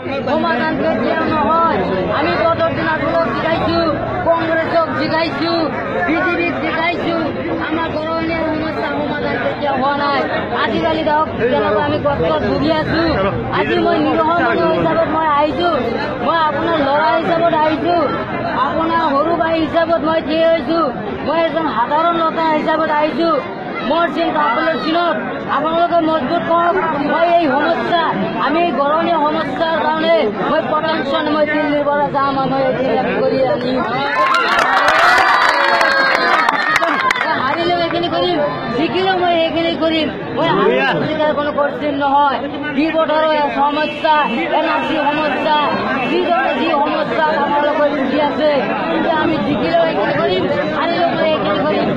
সমাধান কেতিয়াও নহয়। আমি বদৰুদ্দিন আজমলক জিকাইছো, কংগ্ৰেছক জিকাইছো, বিজেপিক জিকাইছো, আমাৰ গৰখীয়া সমস্যা সমাধান কেতিয়াও হোৱা নাই। আজিকালি ধৰক যেনেকুৱা আমি কষ্টত ভুগি আছো, আজি মই নিৰহ মানুহ হিচাপত মই আহিছো, মই আপোনাৰ ল'ৰা হিচাপত আহিছো, আপোনাৰ সৰু ভাই হিচাপত মই থিয় হৈছো, মই এজন সাধাৰণ লতা হিচাপত আহিছো। মোৰ চিন কাপলৰ চিনত আপোনালোকে মজবুত কৰক। মই এই সমস্যা, আমি গৰমীয়া সমস্যাৰ কাৰণে মই প্ৰটেকশ্যন মই দিল্লীৰ পৰা যাম, মই এইখিনি কৰি আনিম। হাৰিলেও এইখিনি কৰিম, জিকিলেও মই এইখিনি কৰিম। মই জিকাৰ কোনো কঠিন নহয়। ডি ভোটাৰৰ সমস্যা, এন আৰ চি সমস্যা, যিধৰণে যি সমস্যা আপোনালোকে বুজি আছে, কিন্তু আমি জিকিলেও এইখিনি কৰিম, হাৰিলেও মই এইখিনি কৰিম।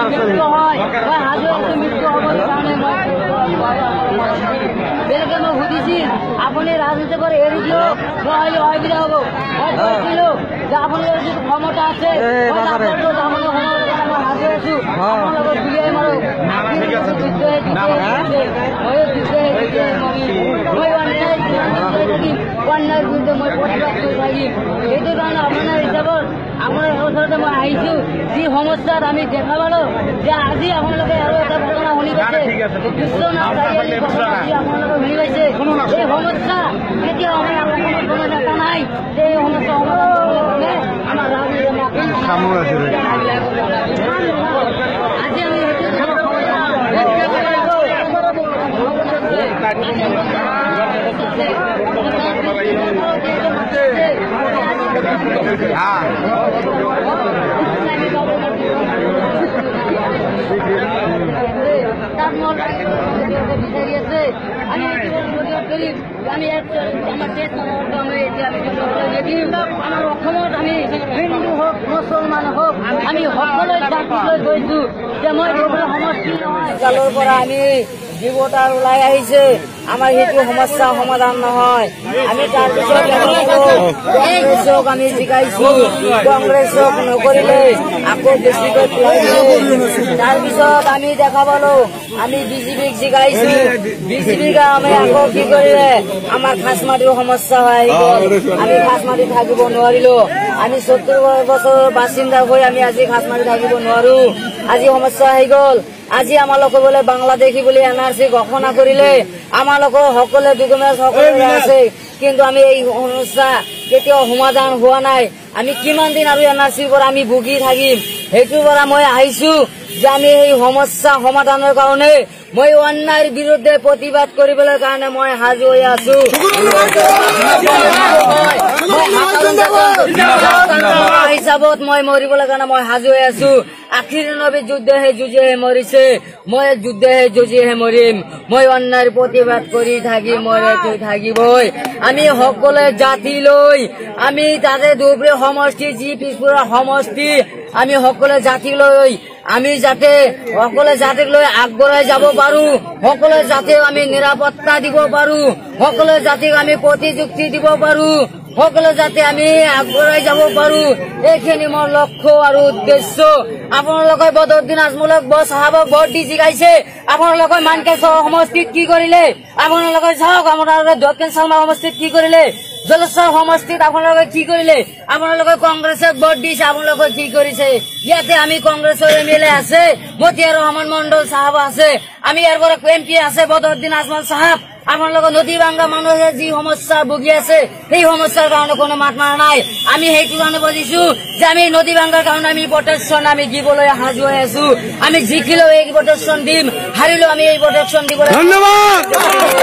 মৃত্যু হয়, মই সাজু আছো মৃত্যু হ'বৰ কাৰণে। মই বেলেগে মোক সুধিছিল, আপুনি ৰাজনীতি কৰি এৰি দিয়ক, নহ'লে অসুবিধা হ'ব। মই কৈছিলো যে আপোনালোকৰ যিটো ক্ষমতা আছে, মই সাজু আছো, আপোনালোকক গুলিয়াই মাৰক। ময়ো যুদ্ধে মৰিম, মই অন্যায় থাকিম, অন্যায়ৰ বিৰুদ্ধে মই প্ৰতিবাদ কৰি থাকিম। সেইটো কাৰণে আপোনাৰ হিচাপত আপোনাৰ ওচৰতে মই আহিছো। যি সমস্যাত আমি দেখা পালো যে আজি আপোনালোকে আৰু এটা ঘটনা শুনি পাইছে, বিশ্বনাথ চাৰিআলি ঘটনা যি আপোনালোকে শুনি পাইছে, এই সমস্যা কেতিয়াও আমাৰ অসমত কোনো নেতা নাই যে এই সমস্যা সমাধান কৰিবলৈ আমাৰ ৰাজনীতি আজি আমি বিচাৰি আছে। আমি আমি আমাৰ দেশ আমাৰ অসমত আমি হিন্দু হওক মুছলমান হওক আমি সকলোৱে জাতি লৈ গৈছো যে মই সমষ্টি নহয়। কালৰ পৰা আমি যি ভোটাৰ ওলাই আহিছে, আমাৰ সেইটো সমস্যা সমাধান নহয়। আমি তাৰপিছত কংগ্ৰেছক আমি জিকাইছো, কংগ্ৰেছক নকৰিলে আকৌ বেছিকৈ তাৰপিছত আমি দেখা পালো আমি বিজেপিক জিকাইছো, বিজেপিক আমি আকৌ কি কৰিলে আমাৰ খাচমাটিৰ সমস্যা হৈ আহি গ'ল। আমি খাচমাটি থাকিব নোৱাৰিলো। আমি 70 বছৰৰ বাসিন্দা হৈ আমি আজি খাচমাটি থাকিব নোৱাৰো। আজি সমস্যা আহি গ'ল। আজি আমালোকে বোলে বাংলাদেশী বুলি এন আৰ চি ঘোষণা কৰিলে, আমালোকৰ সকলোৱে ডকুমেণ্ট সকলোৰে আছে, কিন্তু আমি এই সমস্যা কেতিয়াও সমাধান হোৱা নাই। আমি কিমান দিন আৰু এন আৰ চিৰ পৰা আমি ভুগি থাকিম? সেইটোৰ পৰা মই আহিছো যে আমি এই সমস্যা সমাধানৰ কাৰণে মই অন্যায়ৰ বিৰুদ্ধে প্ৰতিবাদ কৰিবলৈ কাৰণে মই সাজু হৈ আছো। হিচাপত মই মৰিবলৈ কাৰণে মই সাজু হৈ আছো। আখিৰ নবী যুদ্ধহে যুঁজিহে মৰিছে, মই যুদ্ধহে যুঁজিহে মৰিম। মই অন্যায়ৰ প্ৰতিবাদ কৰি থাকিম, মই থাকিবই। আমি সকলোৱে জাতি লৈ আমি তাতে ধুবুৰী সমষ্টি যি পিছপৰা সমষ্টি, আমি সকলোৱে জাতি লৈ আমি যাতে সকলোৱে জাতিক লৈ আগবঢ়াই যাব পাৰো, সকলোৱে জাতিক আমি নিৰাপত্তা দিব পাৰো, সকলোৱে জাতিক আমি প্ৰতিযুক্তি দিব পাৰো, সকলো যাতে আমি আগবঢ়াই যাব পাৰো, এইখিনি মোৰ লক্ষ্য আৰু উদ্দেশ্য। আপোনালোকে বদৰুদ্দিন আজমলক বৰ চাহাবক ভোট দি জিকাইছে, আপোনালোকে মানকেশ্বৰ সমষ্টিত কি কৰিলে? আপোনালোকে চাওক, আপোনালোকে দক্ষিণ চালমা সমষ্টিত কি কৰিলে, জলেশ্বৰ সমষ্টিত আপোনালোকে কি কৰিলে? আপোনালোকে কংগ্ৰেছক ভোট দিছে, আপোনালোকে কি কৰিছে? ইয়াতে আমি কংগ্ৰেছৰ এম এল এ আছে, মতিয়াৰ ৰহমান মণ্ডল চাহাব আছে, আমি ইয়াৰ পৰা এম পি আছে বদৰুদ্দিন আজমল চাহাব। আপোনালোকৰ নদী ভাঙ্গা মানুহে যি সমস্যা ভুগি আছে, সেই সমস্যাৰ কাৰণে কোনো মাত মাৰা নাই। আমি সেইটো কাৰণে বুজিছো যে আমি নদী ভাঙ্গাৰ কাৰণে আমি প্ৰটেকশ্যন আমি দিবলৈ সাজু হৈ আছো। আমি জিকিলেও এই প্ৰটেকশ্যন দিম, হাৰিলেও আমি এই প্ৰটেকশ্যন দিবলৈ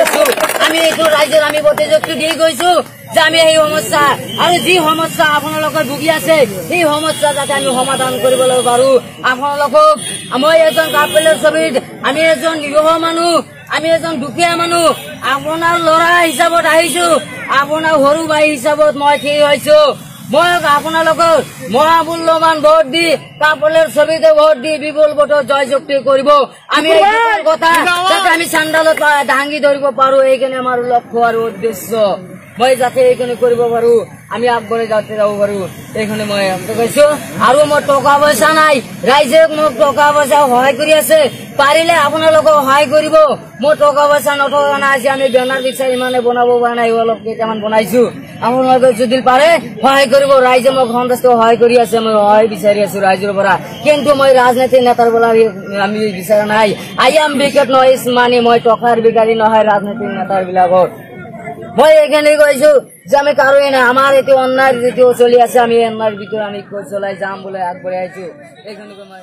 আছো। আমি এইটো ৰাইজৰ আমি প্ৰতিযুক্তি দি গৈছো যে আমি এই সমস্যা আৰু যি সমস্যা আপোনালোকে ভুগি আছে, সেই সমস্যা যাতে আমি সমাধান কৰিবলৈ পাৰো। আপোনালোকক মই এজন কাপেলৰ ছবিত আমি এজন নিৰীহ মানুহ, আমি এজন দুখীয়া মানুহ, আপোনাৰ ল'ৰা হিচাপত আহিছো, আপোনাৰ সৰু ভাই হিচাপত মই থিয় হৈছো। মই আপোনালোকৰ মহামূল্যৱান ভোট দি কাপলেৰ ছবিতে ভোট দি বিপুল ভোটত জয়যুক্তি কৰিব। আমি এই কথা যাতে আমি চান্দালত দাঙি ধৰিব পাৰো, এইখিনি আমাৰ লক্ষ্য আৰু উদ্দেশ্য। মই যাতে এইখিনি কৰিব পাৰো। আমি আগবাঢ়ি যাতে যাব পাৰো। এইখিনি মই কৈছো। আৰু মোৰ টকা পইচা নাই, ৰাইজে মোক টকা পইচা সহায় কৰি আছে, পাৰিলে আপোনালোকেও সহায় কৰিব। মোৰ টকা পইচা নথকা নাই, আজি আমি বেনাৰ বিচাৰি ইমানে বনাব পৰা নাই, অলপ কেইটামান বনাইছো। আপোনালোকে যদি পাৰে সহায় কৰিব। ৰাইজে মোক সন্তুষ্ট সহায় কৰি আছে, মই সহায় বিচাৰি আছো ৰাইজৰ পৰা, কিন্তু মই ৰাজনীতিৰ নেতাৰ পৰা আমি বিচৰা নাই। I am wicket no is money, মই টকাৰ ভিখাৰী নহয় ৰাজনীতিৰ নেতাৰ বিলাকৰ। মই এইখিনি কৈছো যে আমি কাৰোৱে নাই, আমাৰ এইটো অন্যায় যিটো চলি আছে, আমি অন্যায়ৰ ভিতৰত আমি চলাই যাম বুলি আগবঢ়াই আহিছো। এইখিনি মই